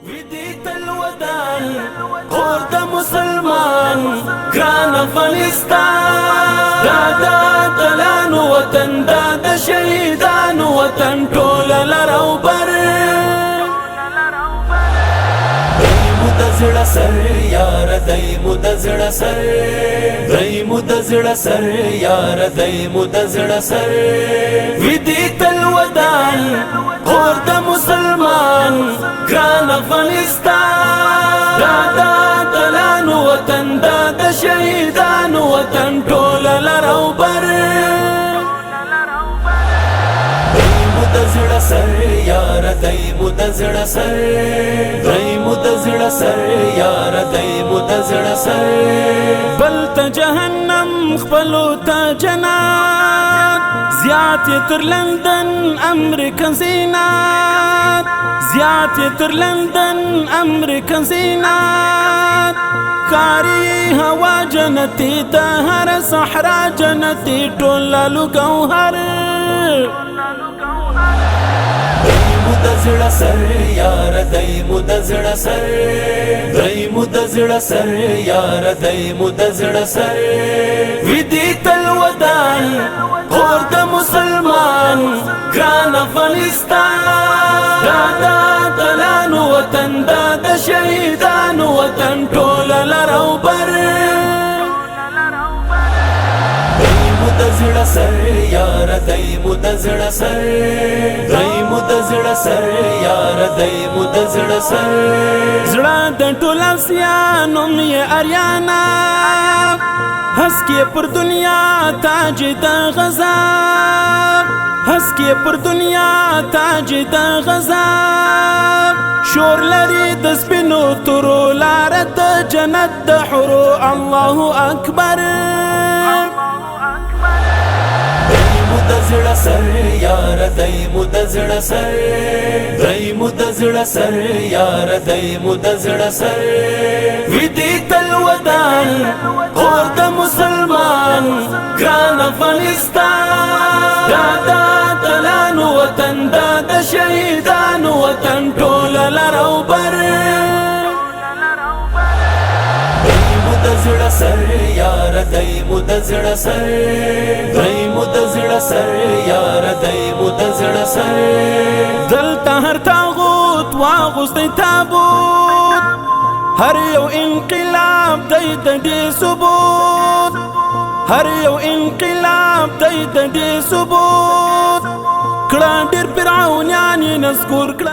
ویدی تل ودان کور د مسلمان، ګران افغانستان. دا د اتلانو وطن، دا د شهیدانو وطن، ټول لرو بر. دی مو د زړه سر یار، دی مو د زړه سر، دی مو د زړه سر یار، دی مو د زړه سر. ویدی تل ودان کور د مسلمان، ګران افغانستان. دا د اتلانو وطن، دا د شهیدانو وطن، ټول لرو بر. دی مو د زړه سر یار، دی مو د زړه سر، دی مو د زړه سر یار، دی مو د زړه سر. بل ته جهنم، خپلو ته جنت، زیات تر لندن امریکا زینت، زیات تر لندن امریکا زینت. کاری هوا جنتی، د هر صحرا جنتی، ټول لالو ګوهر. دی مو د زړه سر یار، دی مو د زړه سر، دی مو د زړه سر یار، دی مو د زړه سر. ویدی تل ودان کور د مسلمان، ګران افغانستان. دا د اتلانو وطن، دا د شهیدانو وطن، ټول لرو بر. دی مو د زړه سر یار، دی مو د زړه سر، دی مو د زړه سر یار، دی مو د زړه سر. زړه د ټول اسیا، نوم یې اریانا، هسکی پر دنیا تاج د غزا، هسکی پر دنیا تاج د غزا. شور لري د سپینو تورو، لار د جنت د حورو، الله اکبر. دی مو د زړه سر یار، دی مو د زړه سر، دی مو د زړه سر یار، دی مو د زړه سر. ویدی تل ودان کور د مسلمان، ګران افغانستان. دا د اتلانو وطن، دا د شهیدانو وطن، ټول لرو بر. دی مو د زړه سر یار، دی مو د زړه سر، دی مو د زړه سر یار، دی مو د زړه سر. دلته هر تاغوت واغوستی تابوت، هر یو انقلاب دی د دې ثبوت، هر یو انقلاب دی د دې ثبوت. کړه ډېر فرعونیان یې نسکور کړه.